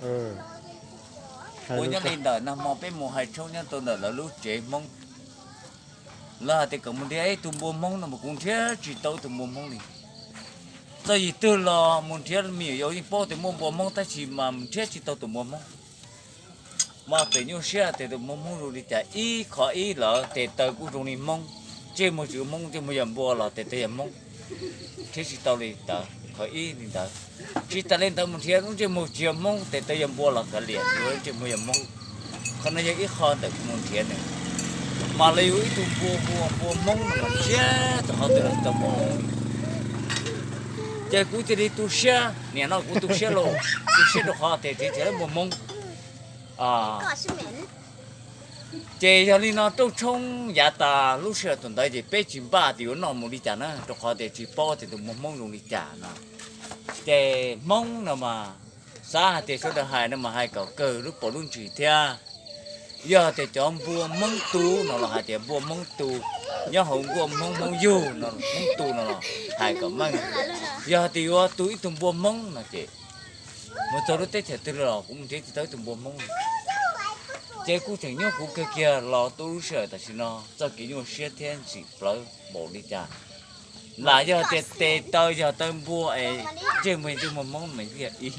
Ua nyob li ntawm nag hmo peb mus hais tshoob nyob rau ntawm lawv lub tsev Hmoob, lawv hais tias kom mus nrhiav ib tug npua Hmoob no mas kuv nrhiav tsis tau ib tug npua Hmoob li. Txog yim twg los mus nrhiav, me nyuam yaus yeej paub tias muaj npua Hmoob tab sis mas nrhiav tsis tau tus npua Hmoob. Mas txawm nyuaj siab tias tus npua Hmoob zoo li cas, ib qhov ib lawv tes taw kuj zoo li Hmoob, ntsej muag tsis yog Hmoob, ntsej muag yog npua los tes taw yog Hmoob, nrhiav tsis tau li ntawd qhov ib li ntawd. Tsis tas li ntawd mus nrhiav lub ntsej muag tsis yog Hmoob tes taw yog npua los kav liam, yuav lub ntsej muag yog Hmoob. Qhov no yog ib qho ntawm kuv mus nrhiav nws, mas lawv yug ib tug npua, npua, npua Hmoob no mas nrhiav tau qhov twg los tsis tau npua Hmoob li. Ces kuv cia li tu siab, nim no kuv tu siab lauj, tu siab rau qhov tias nrhiav tsis tau npua Hmoob. Ces yog li no rooj tshoob yav tas lub sij hawm thaum ntawd ces peb tsis npaj tias yuav noj mus li cas na, rau qhov tias tsis paub tias tus npua Hmoob zoo li cas no. Ces Hmoob no mas xav hais tias sawv daws hais no mas hais kom kawg lub paus lub ntsis thiab. Yog tias cov npua Hmoob tu no los hais tias npua Hmoob tu, nyob hauv nkuaj Hmoob, Hmoob yug no, Hmoob tu no los hais kom meej. Yog tias yuav tu ib tug npua Hmoob no ces mus txog lub teb chaws twg los kuv mus nrhiav tsis tau ib tug npua Hmoob. Ces kuj tseem nyuaj kuv kawg kiag los tuaj lub sij hawm tam sim no, txoj kev nyuaj siab thiab ntxim plawv npaum li cas. Lam yog tias tes taw yog taw npua es ntsej muag ntsej muag Hmoob mas yeej yog ib.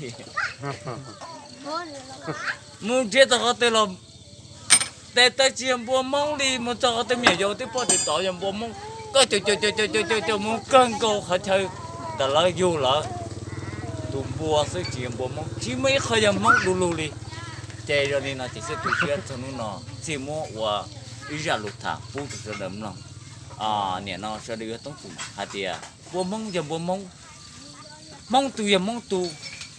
Mus nrhiav txog qhov twg los tes taw tsis yog npua Hmoob li, mus txog qhov twg me nyuam yaus twb paub tias tod yog npua Hmoob. Koj caum caum caum caum caum caum mus kawg nkaus qhov chaw ntawm lawv yug lawm, tus npua xwb tsis yog npua Hmoob, tsis muaj ib qho yog Hmoob du lug li. Ces zoo li no ces thiaj tu siab txog hnub no thiaj muab ua ib zaj lus tham pub rau sawv daws mloog. Nim no sawv daws yuav toob txwm hais tias npua Hmoob yog npua Hmoob, Hmoob tu yog Hmoob tu,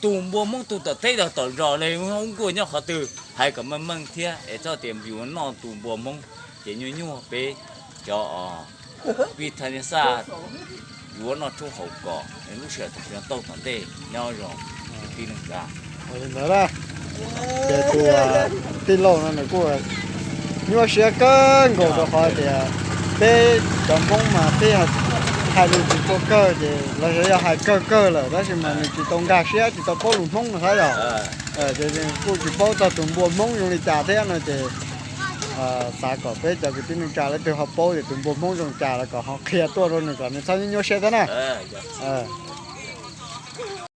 tus npua Hmoob tu tom teb los tom zos li, nkuaj nyob qhov twg hais kom meej meej thiab es txhob tias yuav noj tus npua Hmoob ces nyuaj nyuaj peb cov pib thaj nyab xaj yuav noj tshoob haus kos es lub sij hawm thaum tsis tau tom ntej nyob zoo tib neeg tsa. Ntawd ces tus tij laug no nws kuj nyuaj siab kawg nkaus rau qhov tias peb cov Hmoob mas peb hais lus tsis tshua kawg ces los yog yog hais kawg kawg lawm tab sis mas nws tsis tau nkag siab tsis tau paub lus Hmoob no thiab yog. Ces kuj tsis paub txog tus npua Hmoob zoo li cas thiab no ces xav kom peb cov kwv tij neej tsa leej twg ho paub tias tus npua Hmoob zoo cas los kom ho qhia tuaj rau nws kom nws txhob nyuaj nyuaj siab thiab na.